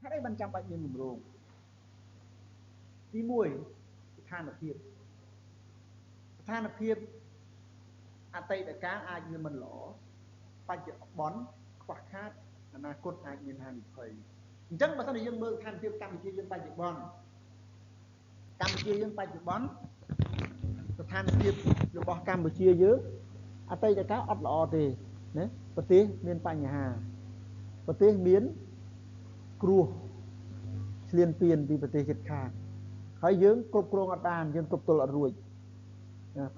ហេតុអីបានចាំបាច់មានគម្រោងទី1ស្ថានភាពស្ថានភាពអតីតកាលអាចវាមិនល្អបច្ចុប្បន្នខ្វះខាតអនាគតអាចមានហានិភ័យអញ្ចឹងបើសិនជាយើងមើលស្ថានភាពកម្ពុជាយើងបច្ចុប្បន្នកម្ពុជាយើងបច្ចុប្បន្នស្ថានភាពរបស់កម្ពុជាយើងអតីតកាលអត់ល្អទេណាប្រទេសមានបញ្ហាប្រទេសមានគ្រោះឈ្លានពានពីប្រទេសជិតខាងហើយយើងគ្រប់គ្រងអត់បានយើងទប់ទល់អត់រួច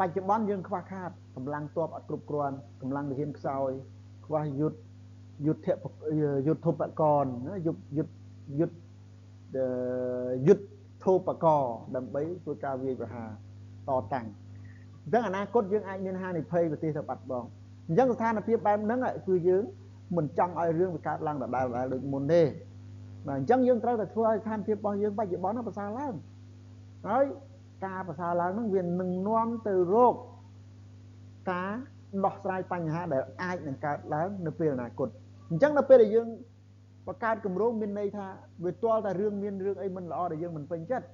បច្ចុប្បន្នយើងខ្វះខាតកម្លាំងទ័ពអត់គ្រប់គ្រាន់កម្លាំងទាហានខ្សោយខ្វះយុទ្ធយុទ្ធយុទ្ធឧបករណ៍ណាយុទ្ធយុទ្ធយុទ្ធយុទ្ធធូបករណ៍ដើម្បីធ្វើការវាយប្រហារតតាំងអញ្ចឹងអនាគតយើងអាចមានហានិភ័យប្រទេសទៅបាត់បង់អញ្ចឹងស្ថានភាពបែបហ្នឹងគឺយើងមិនចង់ឲ្យរឿងវាកើតឡើងដដែលៗដូចមុនទេបាទអញ្ចឹងយើងត្រូវតែធ្វើឲ្យស្ថានភាពរបស់យើងបច្ចុប្បន្នប្រសើរឡើងហើយការប្រសើរឡើងហ្នឹងវានឹងនាំទៅរកការដោះស្រាយបញ្ហាដែលអាចនឹងកើតឡើងនៅពេលអនាគតអញ្ចឹងនៅពេលដែលយើងបង្កើតគម្រោងមានន័យថាវាទាល់តែរឿងមានរឿងអីមិនល្អដែលយើងមិនពេញចិត្ត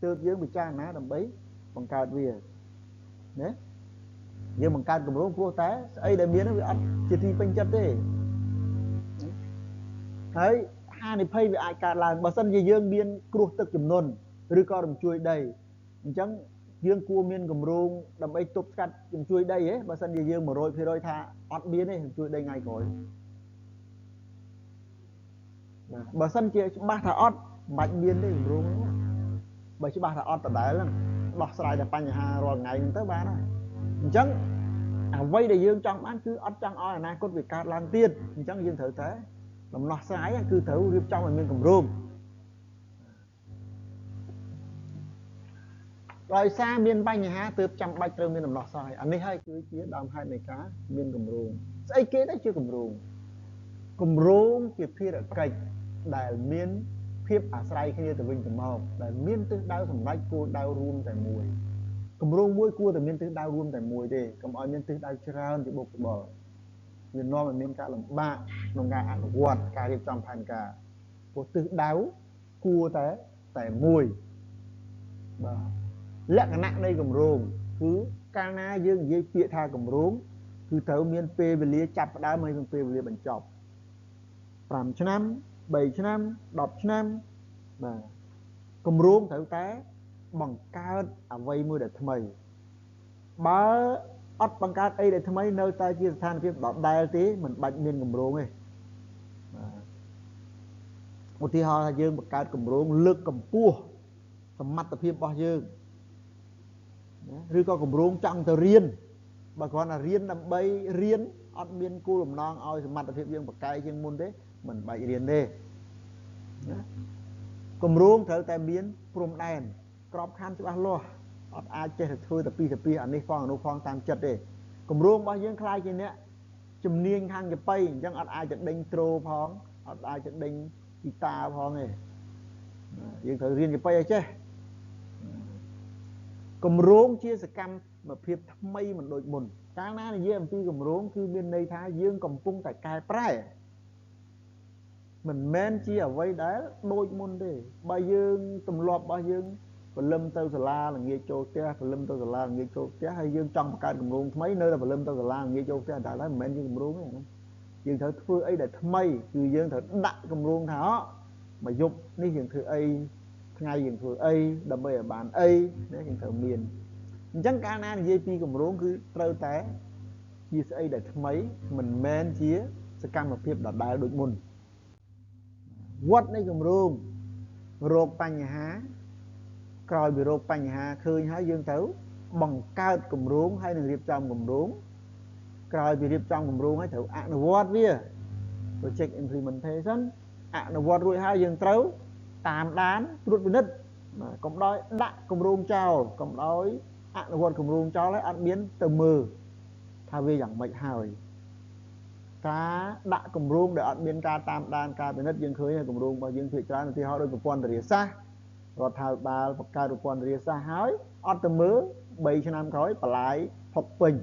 ទើបយើងពិចារណាដើម្បីបង្កើតវាណាយើងបង្កើតគម្រោងព្រោះតែស្អីដែលមានវាអត់ជាទីពេញចិត្តទេហើយហានិភ័យវាអាចកើតឡើងបើសិនជាយើងមានគ្រោះទឹកជំនន់ឬក៏រំជួយដីអញ្ចឹងយើងគួរមានគម្រោងដើម្បីទប់ស្កាត់រំជួយដីហ៎បើសិនជាយើង100%ថាអត់មានទេរំជួយដីថ្ងៃក្រោយបាទបើសិនជាច្បាស់ថាអត់មិនបាច់មានទេគម្រោងហ្នឹងបើច្បាស់ថាអត់ដដែលហ្នឹងដោះស្រាយតែបញ្ហារាល់ថ្ងៃហ្នឹងទៅបានហើយអញ្ចឹងអ្វីដែលយើងចង់បានគឺអត់ចង់ឲ្យអនាគតវាកើតឡើងទៀតអញ្ចឹងយើងត្រូវតែដំណោះស្រាយគឺត្រូវរៀបចំឲ្យមានគម្រោងដោយសារមានបញ្ហាទើបចាំបាច់ត្រូវមានដំណោះស្រាយអានេះហើយគឺជាដើមហេតុនៃការមានគម្រោងស្អីគេដែរជាគម្រោងគម្រោងជាភារកិច្ចដែលមានភាពអាស្រ័យគ្នាទៅវិញទៅមកដែលមានទិសដៅសម្រេចគោលដៅរួមតែមួយគម្រោងមួយគួរតែមានទិសដៅរួមតែមួយទេកុំឲ្យមានទិសដៅច្រើនជាបុកច្បល់វានាំឲ្យមានការលំបាកក្នុងការអនុវត្តការរៀបចំផែនការព្រោះទិសដៅគួរតែមួយបាទលក្ខណៈនៃគម្រោងគឺកាលណាយើងនិយាយពាក្យថាគម្រោងគឺត្រូវមានពេលវេលាចាប់ផ្ដើមហើយនិងពេលវេលាបញ្ចប់5ឆ្នាំ3ឆ្នាំ10ឆ្នាំបាទគម្រោងត្រូវតែបង្កើតអ្វីមួយដែលថ្មីបើអត់បង្កើតអីដែលថ្មីនៅតែជាស្ថានភាពដដែលទេមិនបាច់មានគម្រោងទេបាទឧទាហរណ៍ថាយើងបង្កើតគម្រោងលើកកម្ពស់សមត្ថភាពរបស់យើងណាឬក៏គម្រោងចង់ទៅរៀនបើគ្រាន់តែរៀនដើម្បីរៀនអត់មានគោលបំណងឲ្យសមត្ថភាពយើងប្រកែកជាងមុនទេមិនបាច់រៀនទេណាគម្រោងត្រូវតែមានព្រំដែនក្របខ័ណ្ឌច្បាស់លាស់អត់អាចចេះតែធ្វើតែពីអានេះផងអានោះផងតាមចិត្តទេគម្រោងរបស់យើងខ្លាយជាអ្នកជំនាញខាងចាប៉ីអញ្ចឹងអត់អាចទៅដេញត្រូផងអត់អាចទៅដេញហ្គីតាផងទេយើងត្រូវរៀនចាប៉ីឲ្យចេះគម្រោងជាសកម្មភាពថ្មីមិនដូចមុនកាលណានិយាយអំពីគម្រោងគឺមានន័យថាយើងកំពុងតែកែប្រែមិនមែនជាអ្វីដែលដូចមុនទេបើយើងទម្លាប់របស់យើងព្រលឹមទៅសាលាល្ងាចចូលផ្ទះព្រលឹមទៅសាលាល្ងាចចូលផ្ទះហើយយើងចង់បង្កើតគម្រោងថ្មីនៅតែព្រលឹមទៅសាលាល្ងាចចូលផ្ទះតែមិនមែនជាគម្រោងទេណាយើងត្រូវធ្វើអីដែលថ្មីគឺយើងត្រូវដាក់គម្រោងថាមួយយប់នេះយើងធ្វើអីថ្ងៃយើងធ្វើអីដើម្បីឲ្យបានអីណាយើងត្រូវមានអញ្ចឹងកាលណានិយាយពីគម្រោងគឺត្រូវតែជាស្អីដែលថ្មីមិនមែនជាសកម្មភាពដដែលដូចមុនវត្តនៃគម្រោងរកបញ្ហាក្រោយពីរកបញ្ហាឃើញហើយយើងត្រូវបង្កើតគម្រោងហើយនឹងរៀបចំគម្រោងក្រោយពីរៀបចំគម្រោងហើយត្រូវអនុវត្តវា project implementation អនុវត្តរួចហើយយើងត្រូវតាមដានត្រួតពិនិត្យបាទកុំដោយដាក់គម្រោងចោលកុំដោយអនុវត្តគម្រោងចោលហើយអត់មានទៅមើលថាវាយ៉ាងម៉េចហើយការដាក់គម្រោងដែលអត់មានការតាមដានការពិនិត្យយើងឃើញគម្រោងរបស់យើងភាគច្រើនឧទាហរណ៍ដូចប្រព័ន្ធធារាសាស្ត្ររដ្ឋាភិបាលបង្កើតប្រព័ន្ធធារាសាស្ត្រហើយអត់ទៅមើល3ឆ្នាំក្រោយបន្លាយផុកពេញ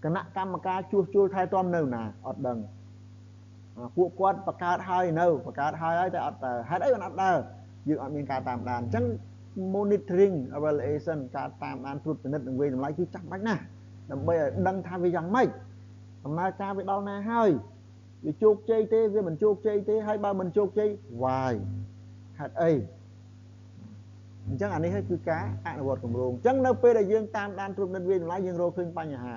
គណៈកម្មការជួសជុលថែទាំនៅណាអត់ដឹង ពួកគាត់បង្កើតហើយនៅបង្កើតហើយហើយតែអត់ដើរហេតុអីបានអត់ដើរយើងអត់មានការតាមដានអញ្ចឹង monitoring evaluation ការតាមដានត្រួតពិនិត្យនិងវាយតម្លៃគឺចាំបាច់ណាស់ដើម្បីឲ្យដឹងថាវាយ៉ាងម៉េចដំណើរការវាដល់ណាហើយវាជោគជ័យទេវាមិនជោគជ័យទេហើយបើមិនជោគជ័យ why ហេតុអីអញ្ចឹងអានេះហើយគឺការអនុវត្តគម្រោងអញ្ចឹងនៅពេលដែលយើងតាមដានត្រួតពិនិត្យវាយតម្លៃយើងរកឃើញបញ្ហា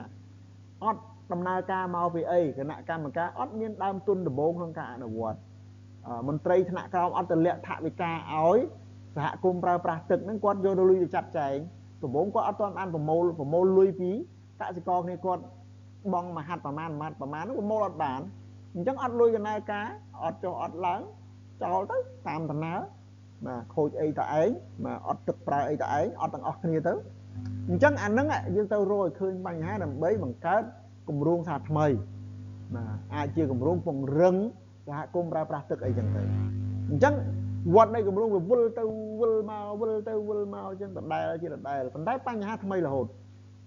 អត់ដំណើរការមកពីអីគណៈកម្មការអត់មានដើមទុនដំបូងក្នុងការអនុវត្តមន្ត្រីថ្នាក់ក្រោមអត់ទម្លាក់ថវិកាឲ្យសហគមន៍ប្រើប្រាស់ទឹកហ្នឹងគាត់យកលុយទៅចាត់ចែងដំបូងគាត់អត់ទាន់បានប្រមូលលុយពីកសិករគ្នាគាត់បង់មហាត់ប្រមាណហ្នឹងប្រមូលអត់បានអញ្ចឹងអត់លុយដំណើរការអត់ចុះអត់ឡើងចោលទៅតាមដំណើរបាទខូចអីតឯងបាទអត់ទឹកប្រើអីតឯងអត់ទាំងអស់គ្នាទៅអញ្ចឹងអាហ្នឹងយើងទៅរកឲ្យឃើញបញ្ហាដើម្បីបង្កើតគម្រោងសាថ្មីបាទអាចជាគម្រោងពង្រឹងសហគមន៍ប្រើប្រាស់ទឹកអីចឹងទៅអញ្ចឹងវត្តនៃគម្រោងវាវិលទៅវិលមកវិលទៅវិលមកអញ្ចឹងដដែលជាដដែលប៉ុន្តែបញ្ហាថ្មីរហូត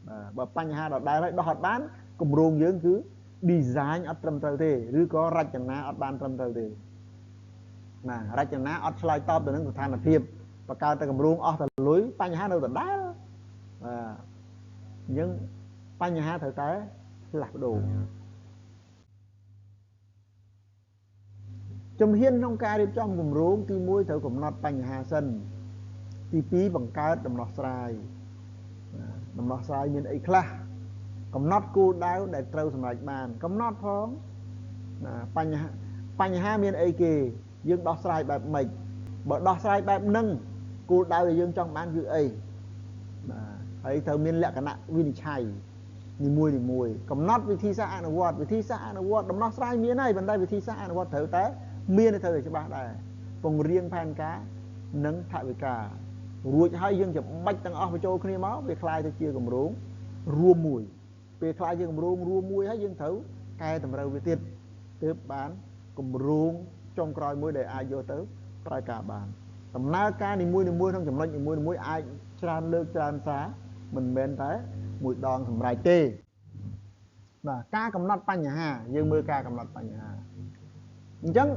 បាទបើបញ្ហាដដែលហើយដោះអត់បានគម្រោងយើងគឺ design អត់ត្រឹមត្រូវទេឬក៏រចនាអត់បានត្រឹមត្រូវទេបាទរចនាអត់ឆ្លើយតបទៅនឹងស្ថានភាពបង្កើតតែគម្រោងអស់តែលុយបញ្ហានៅដដែលបាទអញ្ចឹងបញ្ហាត្រូវតែផ្លាស់ប្ដូរជំហានក្នុងការរៀបចំគម្រោងទី1ត្រូវកំណត់បញ្ហាសិនទី2បង្កើតដំណោះស្រាយដំណោះស្រាយមានអីខ្លះកំណត់គោលដៅដែលត្រូវសម្រេចបានកំណត់ផងបញ្ហាមានអីគេយើងដោះស្រាយបែបម៉េចបើដោះស្រាយបែបហ្នឹងគោលដៅដែលយើងចង់បានគឺអីបាទហើយត្រូវមានលក្ខណៈវិនិច្ឆ័យនីមួយៗកំណត់វិធីសាស្ត្រអនុវត្តវិធីសាស្ត្រអនុវត្តដំណោះស្រាយមានហើយប៉ុន្តែវិធីសាស្ត្រអនុវត្តត្រូវតែមានត្រូវតែច្បាស់ដែរពង្រៀងផែនការនិងថវិការួចហើយយើងច្បាច់ទាំងអស់បញ្ចូលគ្នាមកវាคล้ายទៅជាគម្រោងរួមមួយពេលคล้ายជាគម្រោងរួមមួយហើយយើងត្រូវកែតម្រូវវាទៀតទើបបានគម្រោងចុងក្រោយមួយដែលអាចយកទៅប្រើការបានដំណើរការនីមួយៗក្នុងចំណុចនីមួយៗអាចច្រើនលើកច្រើនសារមិនមែនតែមួយដងសម្រេចទេបាទការកំណត់បញ្ហាយើងមើលការកំណត់បញ្ហាអញ្ចឹង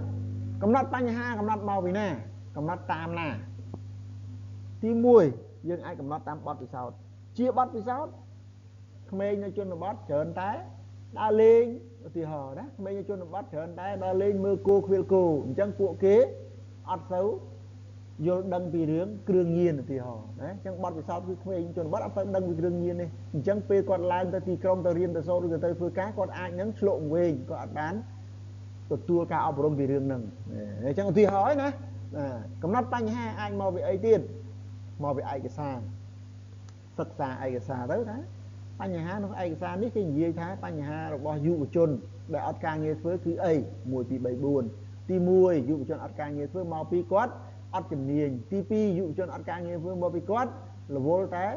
កំណត់បញ្ហាកំណត់មកពីណាកំណត់តាមណាទី1យើងអាចកំណត់តាមបទពិសោធន៍ជាបទពិសោធន៍ក្មេងនៅជនបទច្រើនតែដើរលេងឧទាហរណ៍ណាក្មេងនៅជនបទច្រើនតែដើរលេងមើលគោខ្វៀលគោអញ្ចឹងពួកគេអត់សូវយល់ដឹងពីរឿងគ្រឿងញៀនឧទាហរណ៍ណាអញ្ចឹងបទពិសោធន៍គឺក្មេងជនបទអត់ទៅដឹងពីគ្រឿងញៀននេះអញ្ចឹងពេលគាត់ឡើងទៅទីក្រុងទៅរៀនទៅសូត្រឬក៏ទៅធ្វើការគាត់អាចនឹងឆ្លក់វែងគាត់អត់បានទទួលការអប់រំពីរឿងហ្នឹងអញ្ចឹងឧទាហរណ៍ណាកំណត់បញ្ហាអាចមកពីអីទៀតមកពីឯកសារសិក្សាឯកសារទៅថាបញ្ហាក្នុងឯកសារនេះគេនិយាយថាបញ្ហារបស់យុវជនដែលអត់ការងារធ្វើគឺអី1 2 3 4ទី1យុវជនអត់ការងារធ្វើមកពីគាត់អត់ជំនាញទី2យុវជនអត់ការងារធ្វើមកពីគាត់រវល់តែ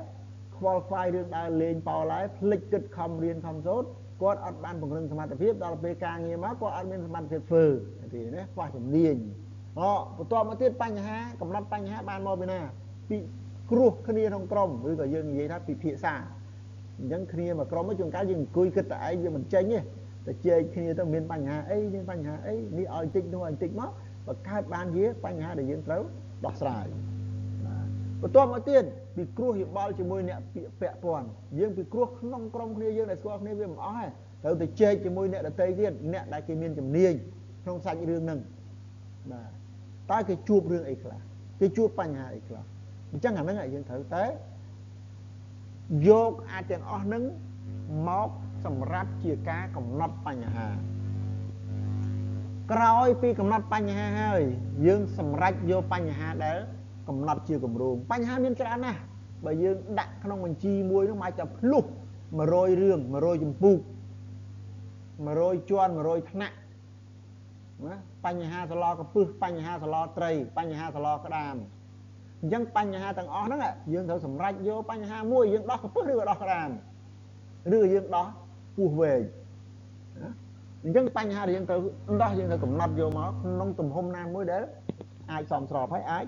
ខ្វល់ខ្វាយរឿងដើរលេងប៉ោឡែភ្លេចគិតខំរៀនខំសូត្រគាត់អត់បានពង្រឹងសមត្ថភាពដល់ពេលការងារមកគាត់អត់មានសមត្ថភាពធ្វើទេណាខ្វះជំនាញបន្ទាប់មកទៀតបញ្ហាកំណត់បញ្ហាបានមកពីណាពីគ្រោះគ្នាក្នុងក្រុមឬក៏យើងនិយាយថាពិភាក្សាអញ្ចឹងគ្នាមួយក្រុមជួនកាលយើងអង្គុយគិតតែឯងវាមិនចេញទេតែជែកគ្នាទៅមានបញ្ហាអីមានបញ្ហាអីនេះឲ្យតិចនោះឲ្យតិចមកបង្កើតបានជាបញ្ហាដែលយើងត្រូវដោះស្រាយបាទបន្ទាប់មកទៀតពិគ្រោះយោបល់ជាមួយអ្នកពាក់ព័ន្ធយើងពិគ្រោះក្នុងក្រុមគ្នាយើងដែលស្គាល់គ្នាវាមិនអស់ទេត្រូវទៅជែកជាមួយអ្នកដទៃទៀតអ្នកដែលគេមានជំនាញក្នុងសាច់រឿងហ្នឹងបាទតើគេជួបរឿងអីខ្លះគេជួបបញ្ហាអីខ្លះអញ្ចឹងអាហ្នឹងយើងត្រូវតែយកអាចទាំងអស់ហ្នឹងមកសម្រាប់ជាការកំណត់បញ្ហាក្រោយពីកំណត់បញ្ហាហើយយើងសម្រេចយកបញ្ហាដែលកំណត់ជាគម្រោងបញ្ហាមានច្រើនណាស់បើយើងដាក់ក្នុងបញ្ជីមួយនោះមកតែភ្លុះ100រឿង100ចម្ពោះ100ជាន់100ថ្នាក់ណាបញ្ហាសឡកពឹសបញ្ហាសឡត្រីបញ្ហាសឡក្តាមអញ្ចឹងបញ្ហាទាំងអស់ហ្នឹងយើងត្រូវសម្រេចយកបញ្ហាមួយយើងដោះកពឹសឬក៏ដោះក្តាមឬក៏យើងដោះពោះវែងណាអញ្ចឹងបញ្ហាដែលយើងត្រូវដោះយើងត្រូវកំណត់យកមកក្នុងទំហំណាមួយដែលអាចសមស្របហើយអាច